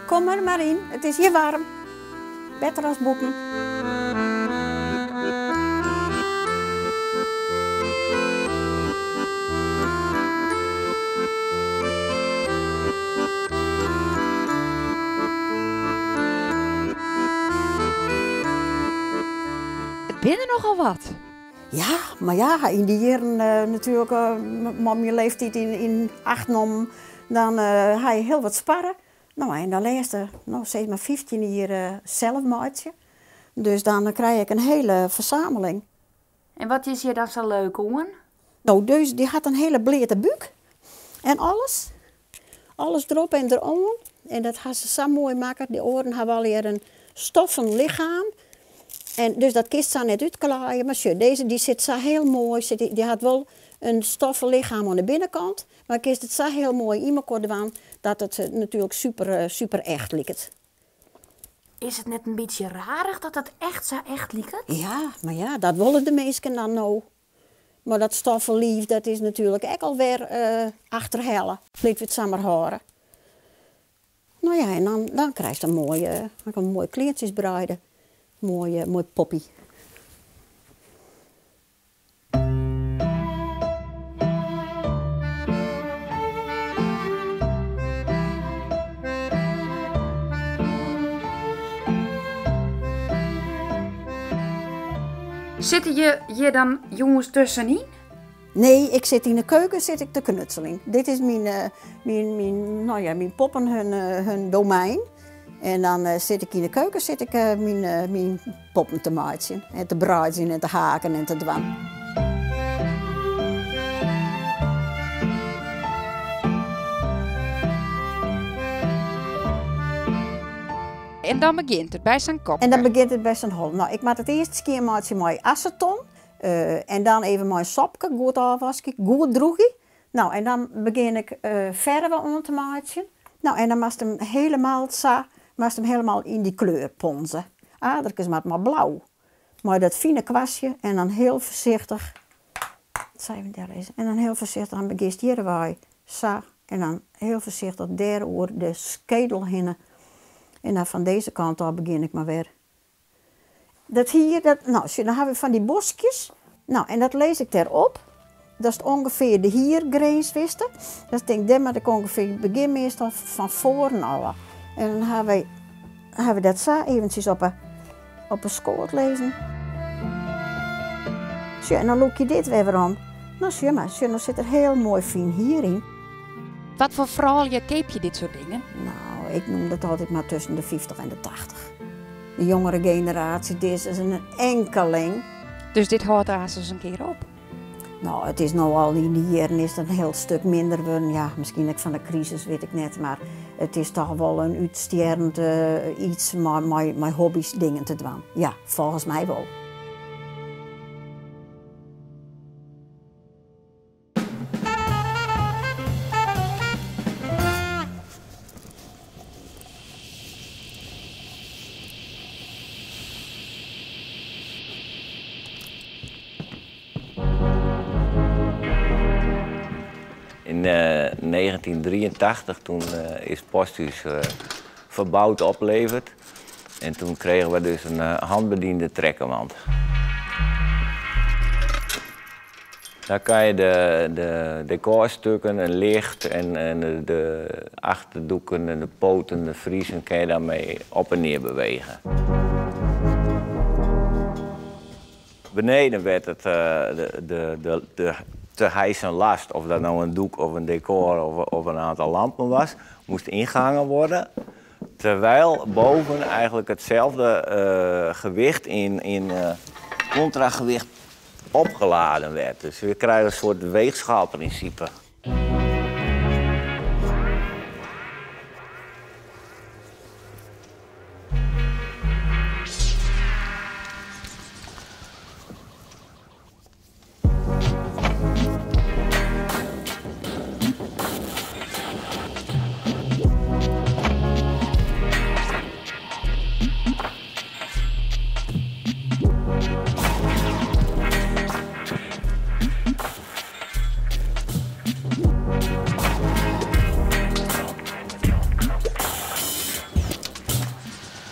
Kom er mar yn, it is hjir waarm. Better as bûten. It binne der nochal wat. Ja, mar ja, yn dy jierren natuerlik, mei myn leeftiid yn acht nommen, dan ha je hiel wat sparre. No, en de lêste, no sis mar 15 jier sels meitsje. Dus dan krij ik in hiele fersameling. En wat is hjir dan sa leuk oan? No, dus dy hat in hiele bleate búk en alles. Alles derop en deroan. En dat ha se sa moai makke. Dy oaren hawwe allegear in stoffen lichem. En dus dat kinst sa net útklaaie. Mar sjoch, dizze dy sit sa hiel moai. Dy hat wol in stoffen lichem oan de binnenkant. Mar kinst it sa hiel moai yn mekoar dwaan dat it natuerlik super, super echt liket. Is it net in bytsje rarich dat it echt sa echt liket? Ja, mar ja, dat wolle de minsken dan no. Mar dat stoffen liif, dat is natuerlik ek alwer achterhelle. Litte we it sa mar hâlde. No ja, en dan, dan krijst in moaie, dan moaie kleantsjes breide. Moaie, moai poppy. Sitte je hjir dan jûns tuskenyn? Nee, ik sit yn de keuken sit ik te knutseljen. Dit is myn, myn, myn, no ja, myn poppen hun, hun domein. En dan sit ik yn de keuken sit ik myn, myn poppen te meitsjen. En te breidzjen en te haken en te dwaan. En dan begjint it by sa'n kopke. En dan begjint it by sa'n hol. No, ik moat it earst skjinmeitsje mei aseton. En dan even mei in sopke goed ôfwaskje, goed droegje. No, en dan begjin ik ferve oan te meitsjen. No, en dan moatst him helemaal sa, moatst him helemaal yn dy kleur ponze. Aderkes moat mar blau. Mei dat fine kwastje en dan hiel foarsichtich, sa even dellizze, en dan hiel foarsichtich, dan begjinst hjirwei sa en dan hiel foarsichtich dêr oer de skedel hinne. En dan fan dizze kant ôf begjin ik mar wer. Dat hier, dat, no, sjoch, dan ha we fan dy boskjes. No, en dat lis ik dêrop. Dat is ûngefear de hiergrins, witste. Dat tink, dêr moat ik ûngefear, ik begjin meastal fan foaren ôf. En dan ha wy, ha we dat sa eventsjes op 'e, op 'e skoat lizzen. Sjoch, en dan lûk je dit wer werom. No, sjoch mar, sjoch, no sit der hiel moai fyn hier yn. Wat foar froulju keapje dit soart dingen? No, ik noem dat altyd mar tusken de 50 en de 80. De jongere generatie, dit is in enkeling. Dus dit hâldt aanst ris in kear op? No, it is no al yn dy jierren is it in hiel stik minder wurden. Ja, miskien ek fan de krisis, wit ik net. Mar it is toch wol in útstjerrend iets mei, mei hobbys dingen te dwaan. Ja, folgens my wol. In 1983 toen is het posthuis verbouwd opleverd. En toen kregen we dus een handbediende trekkenwand. Daar kan je de decorstukken en licht en de achterdoeken en de poten, de vriezen, kan je daarmee op en neer bewegen. Beneden werd het de te hijsen last, of dat nou een doek of een decor of een aantal lampen was, moest ingehangen worden. Terwijl boven eigenlijk hetzelfde gewicht in contragewicht opgeladen werd. Dus we krijgen een soort weegschaalprincipe.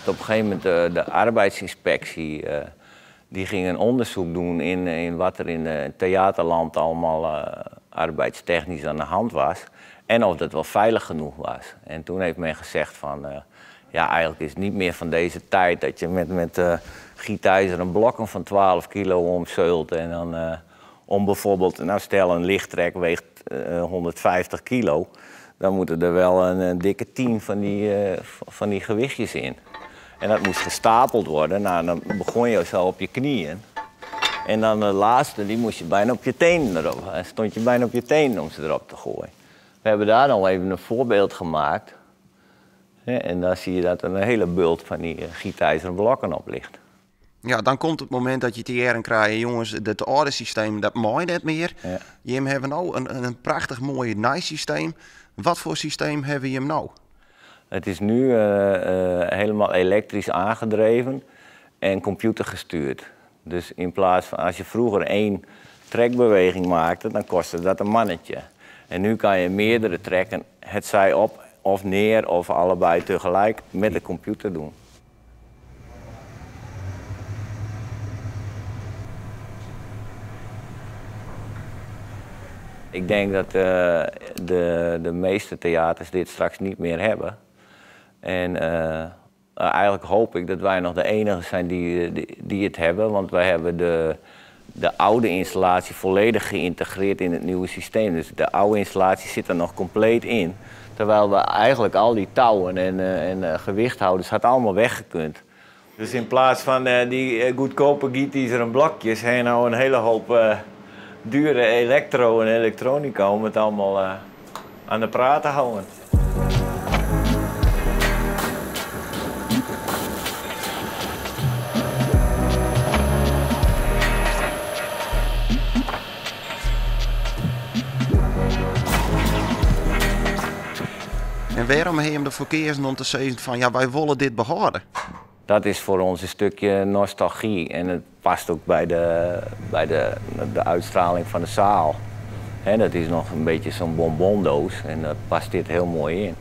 Op een gegeven moment de arbeidsinspectie die ging een onderzoek doen in wat er in het theaterland allemaal arbeidstechnisch aan de hand was. En of dat wel veilig genoeg was. En toen heeft men gezegd van, ja, eigenlijk is het niet meer van deze tijd dat je met gietijzeren blokken van 12 kilo omzeult. En dan om bijvoorbeeld, nou stel een lichttrek weegt 150 kilo, dan moeten er wel een dikke 10 van die gewichtjes in. En dat moest gestapeld worden. Nou, dan begon je zo op je knieën. En dan de laatste, die moest je bijna op je tenen erop. En stond je bijna op je tenen om ze erop te gooien. We hebben daar al even een voorbeeld gemaakt. En daar zie je dat er een hele bult van die gietijzeren blokken op ligt. Ja, dan komt het moment dat je te jaren krijgt, jongens, het oude systeem, dat mooi net meer. Ja. Je hebt nou een prachtig mooi nice systeem. Wat voor systeem hebben je hem nou? Het is nu helemaal elektrisch aangedreven en computergestuurd. Dus in plaats van, als je vroeger 1 trekbeweging maakte, dan kostte dat een mannetje. En nu kan je meerdere trekken, het zij op of neer of allebei tegelijk met de computer doen. Ik denk dat de meeste theaters dit straks niet meer hebben. En eigenlijk hoop ik dat wij nog de enige zijn die het hebben. Want wij hebben de oude installatie volledig geïntegreerd in het nieuwe systeem. Dus de oude installatie zit er nog compleet in. Terwijl we eigenlijk al die touwen en gewichthouders had allemaal weggekund. Dus in plaats van die goedkope gietijzeren blokjes, heb je nou een hele hoop dure elektro en elektronica om het allemaal aan de praat te houden. En waarom heb je hem ervoor gekozen om te zeggen van ja, wij willen dit behouden? Dat is voor ons een stukje nostalgie en het past ook bij de uitstraling van de zaal. Hè, dat is nog een beetje zo'n bonbondoos en daar past dit heel mooi in.